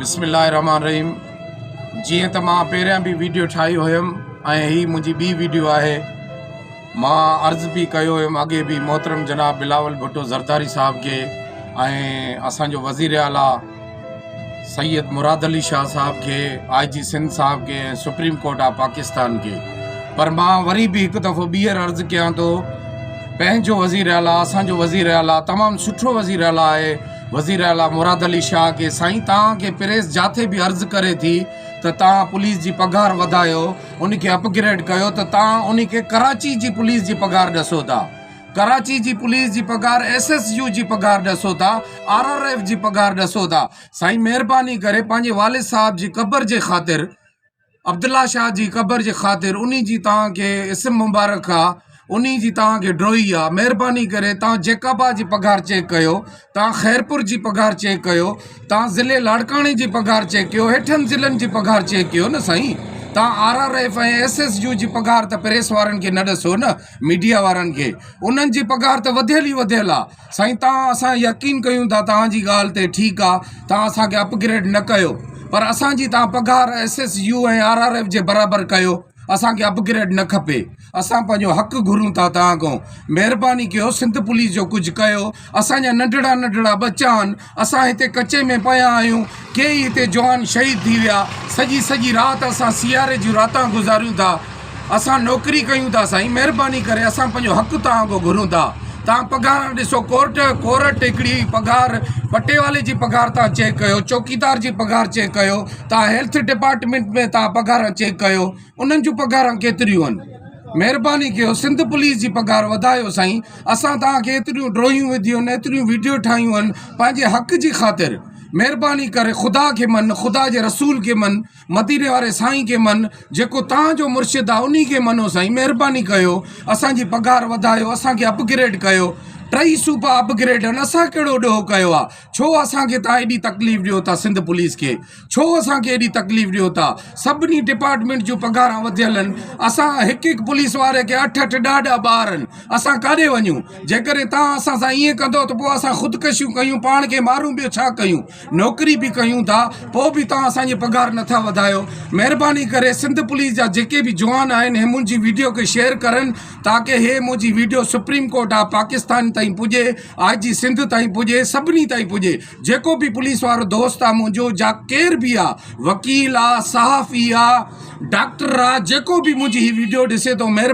بسم الله الرحمن الرحيم جيئن ته مان پهريان به ويڊيو ٺاهي هيم ۽ هي منهنجي ٻي ويڊيو آهي مان عرض به ڪيو هيم اڳي به محترم جناب بلاول ڀٽو زرداري صاحب کي ۽ اسانجو وزير اعليٰ سيد مراد علي شاهه صاحب کي آء جي سنڌ صاحب کي ۽ سپريم ڪورٽ آف پاڪستان کي پر مان وري به هڪ دفعو ٻيهر عرض ڪيان ٿو پنهنجو وزير اعليٰ اسانجو وزير اعليٰ تمام سٺو وزير اعليٰ آهي وزير اعليٰ مراد علي شاهه کي سائين توهان کي پريس جاٿي به عرض ڪري ٿي ته توهان پوليس جي پگهار وڌايو ان کي اپگريڊ ڪيو ته توهان ان کي ڪراچي جي پوليس جي پگهار ڏسو ٿا ڪراچي جي پوليس جي پگهار ايس ايس يو جي پگهار ڏسو ٿا آر آر ايف جي پگهار ڏسو ٿا سائين مهرباني ڪري پنهنجي والد صاحب جي قبر جي خاطر عبدالله شاهه جي قبر جي خاطر انهي جي توهان کي اسم مبارڪ آ انهي جي توهان کي ڊوهي آ مهرباني ڪري توهان جيڪب آ جي پگهار چيڪ ڪيو توهان خيرپور جي پگهار چيڪ ڪيو توهان ضلعي لاڙڪاڻي جي پگهار چيڪ ڪيو هيٺن ضلعن جي پگهار چيڪ ڪيو نه سائين توهان R R F ۽ S S U جي پگهار ته پريس وارن کي نه ڏسو نه ميڊيا وارن کي انهن جي پگهار ته وڌيل ئي وڌيل آ سائين توهان اسان يقين ڪيون ٿا توهان جي ڳالهه تي ٺيڪ آ توهان اسان کي اپگريڊ نه ڪيو پر اسان جي توهان پگهار S S U ۽ R R F جي برابر ڪيو اسان کي اپگريڊ نه کپي اسان پنهنجو حق گهرون ٿا توهان کان مهرباني ڪيو سنڌ پوليس جو ڪجهه ڪيو اسان جا ننڍڙا ننڍڙا ٻچا آهن اسان هتي ڪچي ۾ پيا آهيون ڪيئي هتي جوان شهيد ٿي ويا سڄي سڄي رات اسان سياري جون راتان گذاريون ٿا اسان نوڪري ڪيون ٿا سائين مهرباني ڪري اسان پنهنجو حق توهان کان گهرون ٿا توهان پگهار ڏسو ڪورٽ ڪورٽ هڪڙي پگهار پٽيوالي جي پگهار توهان چيڪ ڪيو چوڪيدار جي پگهار چيڪ ڪيو توهان هيلٿ ڊپارٽمينٽ ۾ توهان پگهار چيڪ ڪيو انهن جون پگهاران ڪيتريون آهن مهرباني ڪيو سنڌ پوليس جي پگهار وڌايو سائين اسان توهان کي ايتريون ڊروهيون وڌيون آهن ايتريون ويڊيو ٺاهيون آهن پنهنجي حق جي خاطر مهرباني ڪري خدا کي من خدا جي رسول کي من مديني واري سائين کي من جيڪو توهان جو مرشد آهي انهي کي منو سائين مهرباني ڪيو اسان جي پگهار وڌايو اسان کي اپگريڊ ڪيو ٽئي صوبا اپگريڊ آهن اسان ڪهڙو ڏوهه ڪيو آهي ڇو اسان کي توهان ايڏي تڪليف ڏيو ٿا سنڌ پوليس کي ڇو اسان کي ايڏي تڪليف ڏيو ٿا سڀني ڊپارٽمينٽ جون پگهاران وڌيل آهن اسان هڪ هڪ پوليس واري کي اٺ اٺ ڏهه ڏهه ٻار آهن اسان ڪاڏي وڃون جيڪڏهن توهان اسان سان ائين ڪندو ته پوء اسان خودڪشيون ڪيون پاڻ کي مارون ٻيو ڇا ڪيون نوڪري به ڪيون ٿا پوء به توهان اسان جي پگهار نٿا وڌايو مهرباني ڪري سنڌ پوليس جا جيڪي به جوان آهن هي منهنجي ويڊيو کي شيئر ڪرن تاڪه هي منهنجي video supreme court of Pakistan تائين پڄي آء جي سنڌ تائين پڄي سڀني تائين پڄي جيڪو به پوليس وارو دوست آ منهنجو جا ڪير به آ وڪيل آ صحافي آ ڊاڪٽر آ جيڪو به منهنجي هي ويڊيو ڏسي ٿو مهرباني.